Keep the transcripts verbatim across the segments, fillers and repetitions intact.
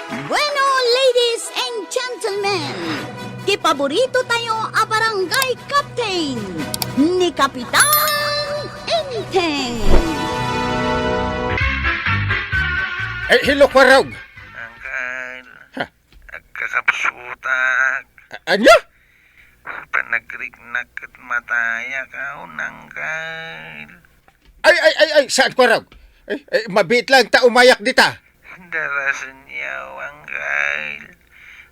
Bueno, ladies and gentlemen, ti paborito tayo a barangay captain, ni Kapitan Enteng. Eh, hello, Kwarog. Uncle, ha? Agkakapsutak. A-, anya? Panagriknak ket matayak, aw, Uncle. Ay, ay, ay, ay, saan, Kwarog? Ay, ay, mabiit lang ta umayak dita. Darasen yaw, Uncle.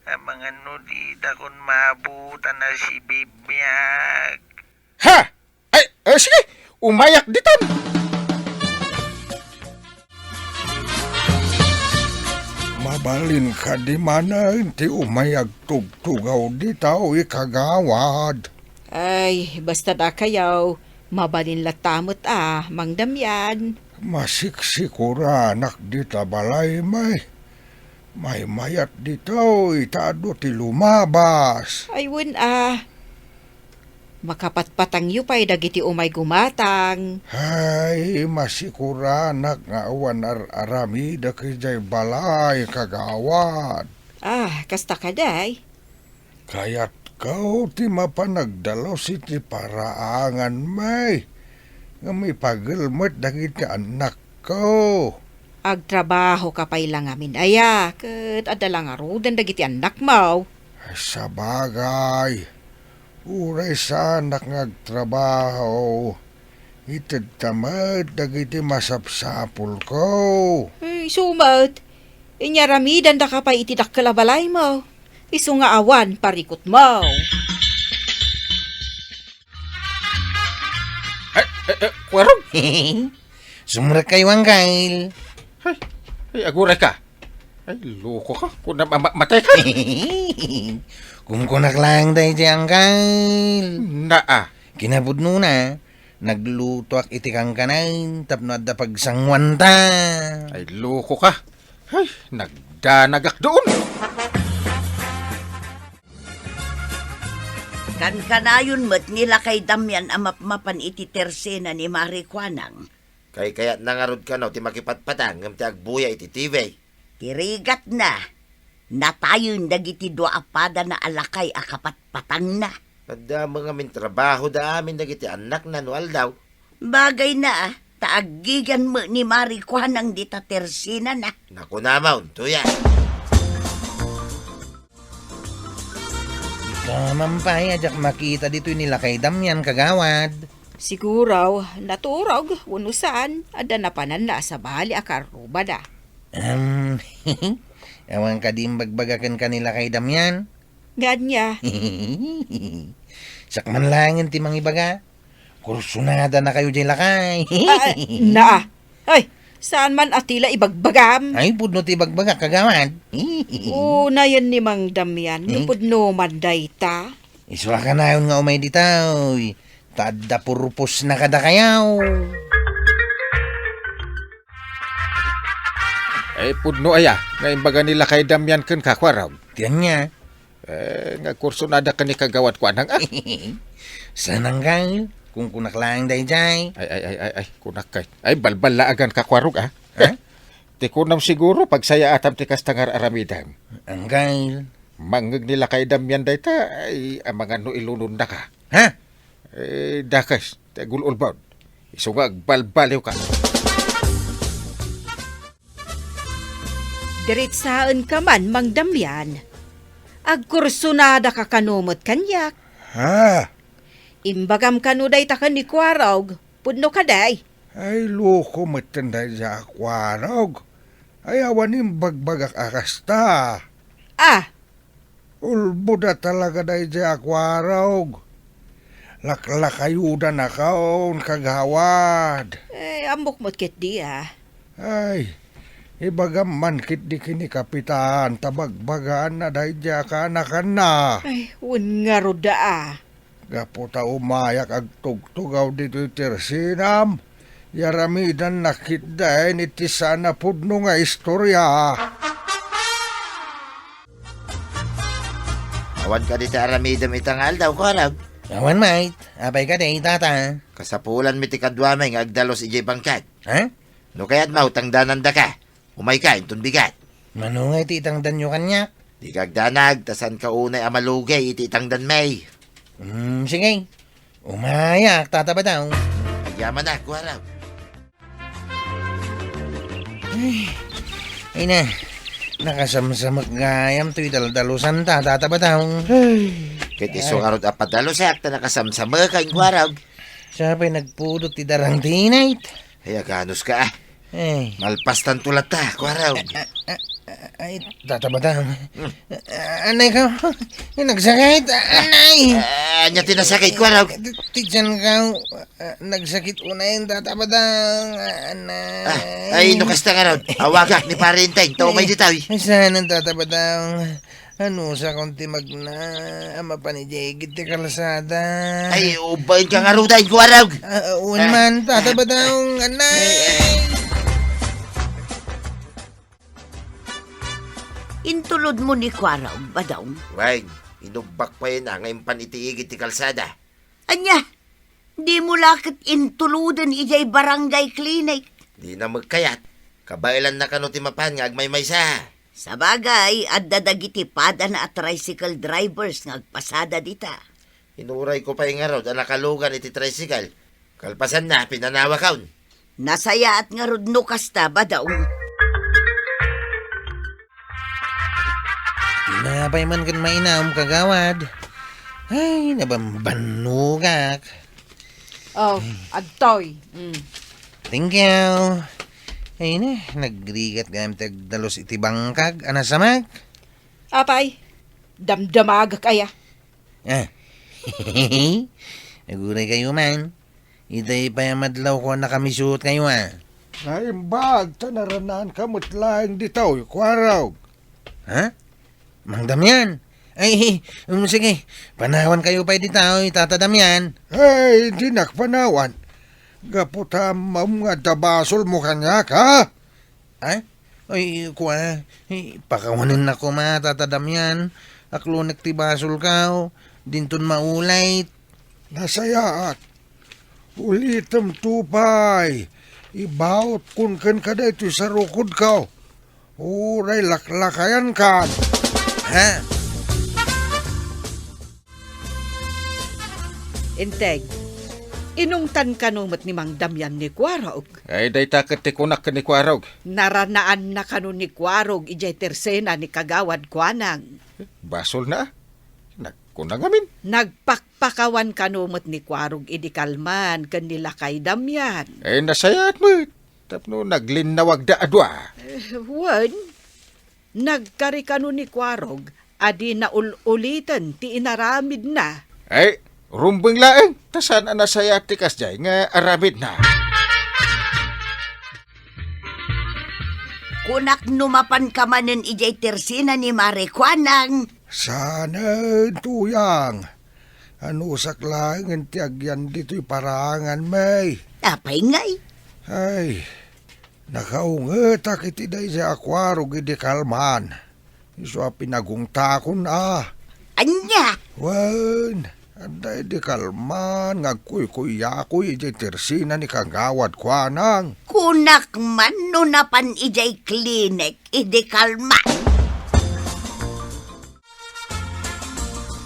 Amangan no didakon maabutan a sibibiag. Ha? Ay, ay, sige, umayak ditan. Mabalin kadi manen ti umay agtugtugaw dita, kagawad? Ay, basta dakayaw, mabalin latta met a, Mang Damian. Masiksikoranak dita balay, may. Maymayat ditoy, ta adu ti lumabas. Ay, wen a. Makapatpatangyo pay dagiti umay gumatang. Hay, masikoranak nga awan ar-aramidek idiay balay, kagawad. Ah, kasta kadi? Kayatko ti mapan agdalus iti paraangan, may, ngem ipagel met dagiti annakko. Agtrabahoka pay la ngamin aya, ket adda la ngaruden dagiti annakmo. Sabagay, uray saanak nga agtrabaho, itedta met dagiti masapsapulko. Ay, isu met, inyaramidanka pay iti dakkel a balaymo. Isu nga awan parikutmo. Ay, eh, eh, Kwarog? Sumrekkayo, Uncle. Ay, ay, agurayka. Ay, lokoka. Kuna ma-, ma-, matayka. Kumkunak laeng daydiay, Uncle. Naa. Kinapudnona, naglutoak iti kankanan tapno adda pagsanguanta. Ay, lokoka. Ay, nagdanagak duon. Kankanayon met ni Lakay Damian a mapmapan iti tersena ni Mari Kuanang. Kaykayatna ngarud kano ti makipatpatang ngem ti agbuya iti T V. Ti rigatna, natayen dagiti dua a padana a lakay a kapatpatangna. Adda met ngamin trabahoda amin dagiti annakna no aldaw. Bagayna, ta aggigan met ni Mari Kuanang dita tersenana. Nakunama, untoya. Ita man pay a diak makita ditoy ni Lakay Damian, kagawad. Siguro, naturog, wenno saan, adda napananna a sabali a karrubada. Em, awan kadi imbagbagaken ka ni Lakay Damian? Nga ania? Siak man laengen ti mangibaga. Kursunada na kayo diay lakay. Ah, naa. Ay, saan man a ti la ibagbagam? Ay, pudno ti ibagbagak, kagawad. Unayen ni Mang Damian, no Hmm? pudno man dayta. Isu a kanayon nga umay ditoy. Ta adda purpose na kadakayo. Ay, pudno aya, nga imbaga ni Lakay Damian kenka, Kwarog. Ti ania? Eh, nga kursunada ken ni Kagawad Kuanang, ah. Saan, Uncle? Kunkunak laeng daydiay. Ay, ay, ay, ay, ay, kunak kay. Ay, balballaagan ka, Kwarog, ah. Ha? Ti kunam siguro, pagsayaatam ti kasta nga ar-aramidem. Uncle. Mangngeg ni Lakay Damian dayta, ay, amangan no ilunodna ka. Ha? Eh, dakes, ti agul-ulbod. Isu nga agbalbaliw ka. Diritsaen ka man, Mang Damian. Agkursunada ka kano met kaniak. Ha? Imbagam kano dayta ken ni Kuarog, pudno kadi? Ay, loko metten daydiay a Kuarog. Ay, awan imbagbagak a kasta. Ah, Ulbod a talaga daydiay a Kuarog. Laklakayodanakon, kagawad. Eh, ammok met ketdi, ah. Ay, ibagam man ketdi ken ni Kapitan ta bagbagaanna daydiay a kaanakanna. Ay, wen ngarud, ah. Gapu ta umayak agtugtugaw ditoy tersenam, yaramidannak ketdin iti saan a pudno nga istoria. Awan kadi ti aramidem ita nga aldaw, Kuarog? Awan met. Apay kadi, tata? Kasapulanmi ti kaduami nga agdalus idiay bangkad. Ha? No kayatmo, tangdanandaka. Umayka, inton bigat. Mano nga iti itangdanyo kaniak? Dika agdanag, ta saanka unay a malugay iti itangdanmi. Hmm, sige. Umayak, Tata Badong. Agyamanak, Kuarog. Ay, ay na. Nakasamsamek gayam toy daldalusan ta, Tata Badong. Ay. Ket isu ngarud a padalusak ta nakasamsamek, Kuarog. Siya pay nagpudot ti darang dinay. Ay, aganos ka, ah. Eh. Malpastanto latta, Kuarog. Ah, ah, ah, ay, Tata Badong. Hmm. Ah, anay ka? Nagsakit? Ah, anay! Ah, ania ti nasakit, Kuarog? Ti, ti tiyan ka, ah, nagsakit unay, Tata Badong. Ah, anay. Ah, ay, no kasta ngarud. Awagak ni Pare Inteng, ta umay ditoy. Ay, saan ang Tata Badong? Anusakon ti magna a mapan idiay igid ti kalsada. Ay, ubbaen ka ngarud, Kuarog. Ah, wen man, Tata Badong, anay. Intulodmo ni Kuarog, Badong? Wen, inubbak pay nga impan iti igid ti kalsada. Ania? Dimo la ket intuloden idiay barangay clinic. Dina met kayat. Kabaelanna kano ti mapan nga agmaymaysa. Sabagay, adda dagiti padana a tricycle drivers nga agpasada dita. Inurayko pay ngarud a nakalugan iti tricycle. Kalpasanna, pinanawakon. Nasayaat ngarud no kasta, Badong. Tinapay man ken mainam, kagawad. Ay, nabambannogak. Oh, agtoy. Mm. Thank you. Ay na, nagrigat gayam ti agdalus iti bangkag a nasamak. Apay, damdamagak aya. Ah. Aguray kayo man. Itay pay a madlaw ko a nakamisuot kayo, ah. Naimbag ta naranaanka met laeng ditoy, Kuarog. Ha? Mang Damian? Ay, um, sige. Panawan kayo pay ditoy, Tata Damian. Ay, dinak panawan. Gapu ta ammom nga adda basolmo kaniak, ha? Ha? Ay, kua, eh, pakawanen na koma, Tata Damian. Aklonek ti basolko, dinton maulit. Nasayaat. Ulitem to pay. Ibaotkon kenka daytoy sarukodko. Uray laklakayankan. Ha? Integ, inungtan kano met ni Mang Damian ni Kuarog. Ay, dayta ket ti kunak ken ni Kuarog. Naranaanna kano ni Kuarog idiay tersena ni Kagawad Kuanang. Basolna? Nagkuna ngamin. Nagpakpakawan kano met ni Kuarog idi kalman ken ni Lakay Damian. Ay, nasayaat met. Tapno naglinnawagda a dua. Eh, wen, nagkari kano ni Kuarog a di naul-uliten ti inaramidna. Ay, rumbeng laeng, ta saan a nasayaat ti kasdiay nga aramidna. Kunak no mapanka manen idiay tersena ni Mare Kuanang. Saanen, Tuyang. Anusak laengen ti agyan ditoy paraanganmi. Apay ngay? Ay, nakaungetak iti daydiay a Kuarog idi kalman. Isu a pinagungtakon a. Ania? Wen, adda idi kalman nga agkuykuyakoy idiay tersena ni Kagawad Kuanang. Kunak man no napan idiay klinik idi kalman.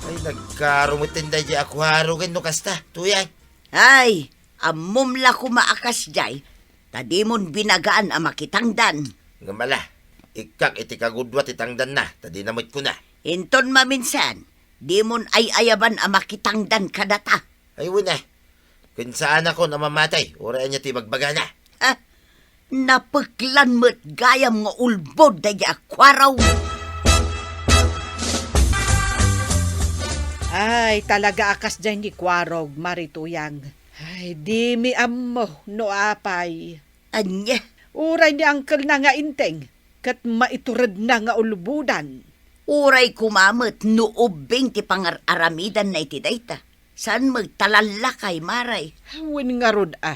Ay, nagkarungetten daydiay a Kuarog no kasta, Tuyang. Ay, ammom la koma a kasdiay, ta dimon binagaan a makitangdan. Ngem ala, ikkak iti kagudua ti tangdanna, ta dina met kuna. Inton maminsan, dimon ay-ayaban a makitangdan kadata. Ay, wen a. Ken saanakon a mamatay, uray ania ti ibagbagana. Ah, napeklan met gayam nga ulbod daydiay a Kuarog. Ay, talaga a kasdiay ni Kuarog, Mare Tuyang. Ay, dimi ammo no apay. Ania? Uray ni angkelna nga Inteng, ket maituredna nga ulbodan. Uray koma met no ubbing ti pangar-aramidanna iti dayta. Saan met ta lallakay, Mare? Wen ngarud a.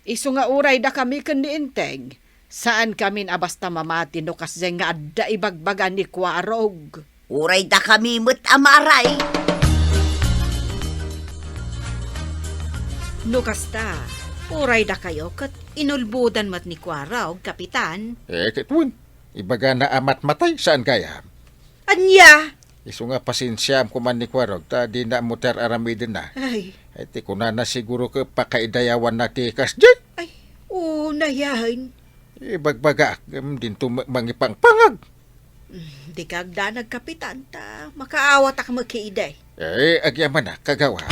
Isu nga uray dakami ken ni Inteng, saankamin a basta mamati no kasdiay nga adda ibagbaga ni Kuarog. Uray dakami met a Mare. No kasta, uray dakayo ket inulbodan met ni Kuarog, Kapitan. Eh, ket wen, Ibagana a matmatay, saan gayam? Ania? Isu nga pasensiaam koma ni Kuarog ta dina ammo ti ar-aramidenna. Ay. Ay, ti kunana siguro ket pakaidayawanna ti kasdi. Ay, unayan. Ibagbagaak, ngem dinto ma-, mangipangpangag. Mm, dika agdanag, Kapitan, ta makaawatak met idi. Eh, agyamanak, kagawa.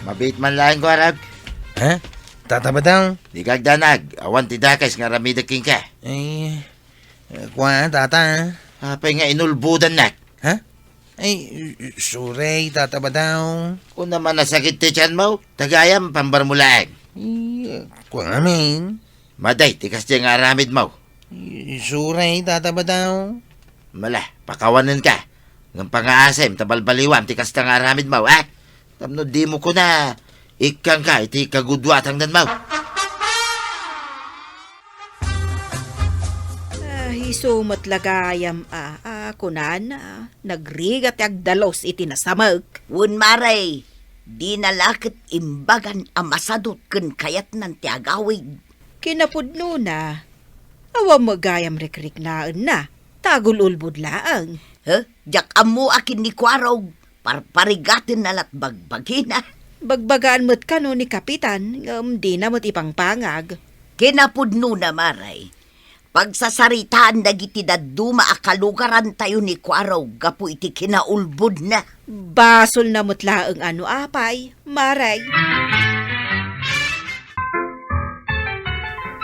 Mabiit man laeng, Kuarog. Ha? Tata Badong? Dika agdanag, awan ti dakes nga aramidek kenka. Eh, kua, Tata. Apay nga inulbodannak? Ha? Ay, sorry, Tata Badong. Kuna man nasakit ti tianmo, ta gayam pambarmo laeng. Eh, kua ngamin. Matay ti kasdiay nga aramidmo. Isuray, Tata Badong. Mala, pakawanenka. Ngem pangaasem ta balbaliwam ti kasta nga aramidmo, a? Tapno dimo kuna, ikkangka iti kagudua a tangdanmo. Ah, isu met la gayam a, a, kunana, nagrigat ti agdalus iti nasamek. Wen, Mare, dina la ket imbagan a masadut ken kayatnan ti agawid. Kinapudnona, awan met gayam rikriknaenna, ta agul-ulbod laeng. He, diak ammo a ken ni Kuarog, parparigatenna lat bagbagina. Bagbagaan met kano ni Kapitan, ngem dina met ipangpangag. Kinapudnona, Mare, pagsasaritaan dagiti dadduma a kalugarantayo ni Kuarog gapu iti kinaulbodna. Basolna met laeng a no apay, Mare.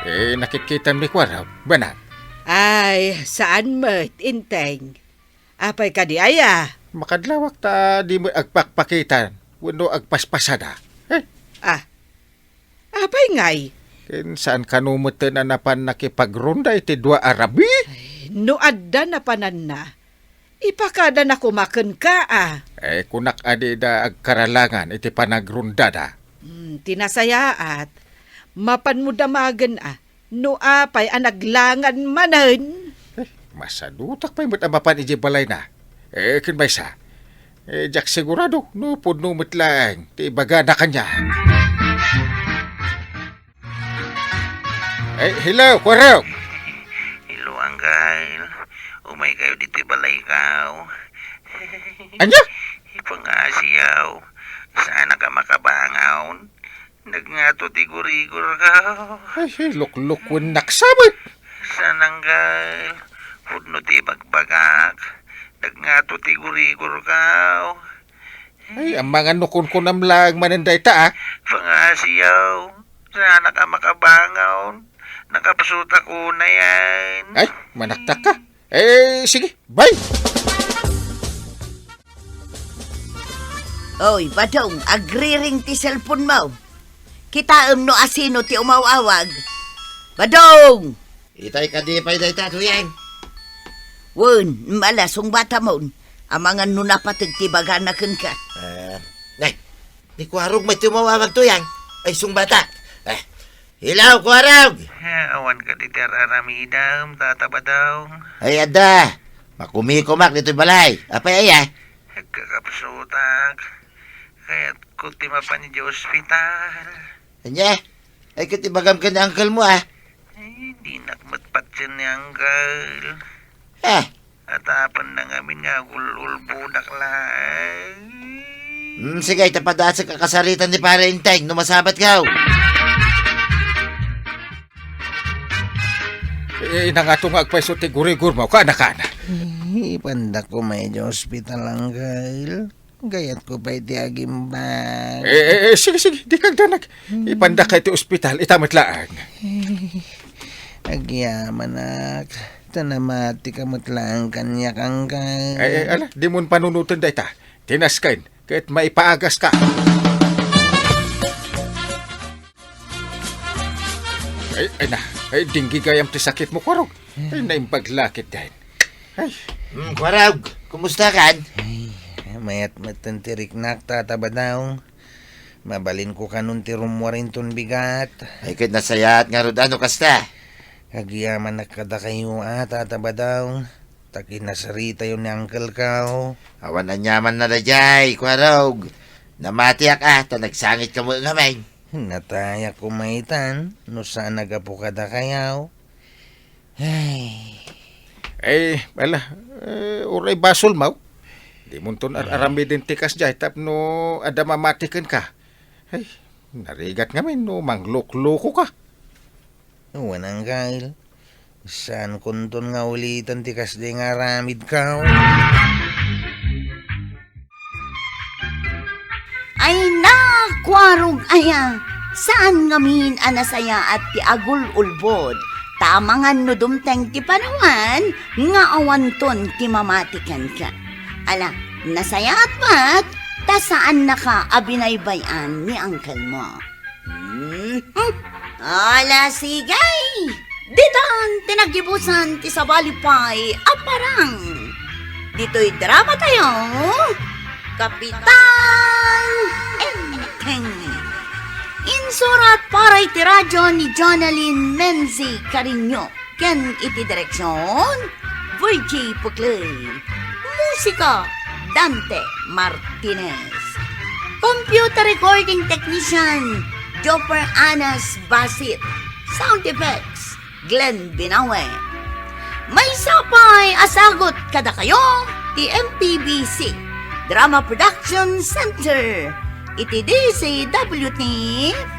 Eh, nakitkitam ni Kuarog, banag? Ay, saan met, Enteng? Apay kadi aya? Makadlawak ta di met agpakpakitan wenno agpaspasada. Eh? Ah, apay ngay? Ken saan kano metten a napan nakipagronda iti dua a rabii? Ay, no adda napananna, ipakadana koma kenka a. Eh, kunak a dida agkaralangan iti panagrondada. Hmm, ti nasayaat, mapanmo damagen a, no apay a naglangan manen. Eh, masadutak pay met a mapan idiay balayna. Eh, ken maysa, eh, diak sigurado no pudno met laeng ti ibagana kaniak. Eh, hello, Kuarog! Hello, Angkel. Umaykayo ditoy balaykaw. Ania? Ipangasiyaw. Saanak a makabangon. Nagngato ti gurigurkaw. Ay, ay, luklukwennak sabet. Saan, Angkel? Pudno ti ibagbagak. Nagngato ti gurigurkaw. Ay, amangan no kunkunam laeng manen dayta, a. Pangasiyaw. Saanak a makabangon. Nakapsutak unayan. Ay, manaktak ka. Eh, sige, bye! Oy, Badong, agriring ti cellphone mo. Kitaem no asino ti umaw-awag. Badong! Itay kadi pay dayta, Tuyang. Wen, mala, sungbatamon. Amangan no napateg ti bagana kenka. Eh, nay, ni Kuarog met ti umaw-awag, Tuyang. Ay, sungbatak. Eh, Hello, Kuarog! Eh, awan kadi ti ar-aramidem, Tata Badong? Ay, adda. Makumikomak ditoy balay. Apay aya? Agkakapsutak. Kayatko ti mapan idiay ospital. Ania? Ay, ket ibagam ken ni uncle mo, a. Ay, dinak met patien ni uncle. Ah, Atapenna ngamin nga agul-ulbodak laeng. Hmm, sige, ita padasek a kasaritan ni Pare Enteng no masabatkaw. Eh, nangato nga agpayso ti gurigurmo, kana, kana. Eh, ipandak koma idiay ospital, uncle. Gayatko pay ti agimbag. Eh, eh, eh, sige, sige, dika agdanag. Hmm. Ipandak ka iti ospital, ita met laeng. Agyamanak, ta namatika met laeng kaniak, uncle. Eh, eh, ala, dimon panunoten dayta. Tinasken, ket maipaagas ka. Ay, ay na, ay, dinggi gayam ti sakitmo, Kuarog. Ay, naimbag la ketdin. Ay. Hmm, Kuarog, kumusta kan? Ay, mayat met ti riknak, Tata Badong. Mabalinko kanon ti rummuar inton bigat. Ay, ket nasayaat ngarud a no kasta. Agyamanak kadakayo a, Tata Badong. Ta kinasaritayo ni uncle ko. Awan aniamanna daydiay, Kuarog. Namatiak a, ta nagsangitko met ngamin. Natayak koma itan, no saan a gapu kadakayo. Ay. Eh, ala, eh, uray basolmo. Dimonton ar-aramiden ti kasdiay tapno adda mamati kenka. Ay, narigat ngamin no mangluklokoka. Wen, Angkel. Saankonton nga ulitan ti kasdiay nga aramidko. Ay, nakuarog aya, saan ngamin a nasayaat ti agul-ulbod, ta amangan no dumteng ti panawen nga awanton ti mamati kenka. Ala, nasayaat met, ta saannaka a binaybay-an ni angkelmo. Hmm? Ala, sige! Ditan ti naggibusan ti sabali pay a parang. Ditoy drama tayo, Kapitan Enteng. Insurat para iti radyo ni Jonalyn Menzi Cariño ken iti direksyon, Virgie Puclay. Musika, Dante Martinez. Computer recording technician, Jopper Anas Basit. Sound effects, Glenn Binawe. Maysa pay a sagut kadakayo ti M P B C Drama Production Center iti D Z W T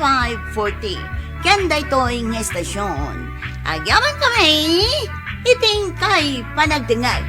five forty. Ken daytoy nga estasyon, agyamankami iti inkay panagdengngeg.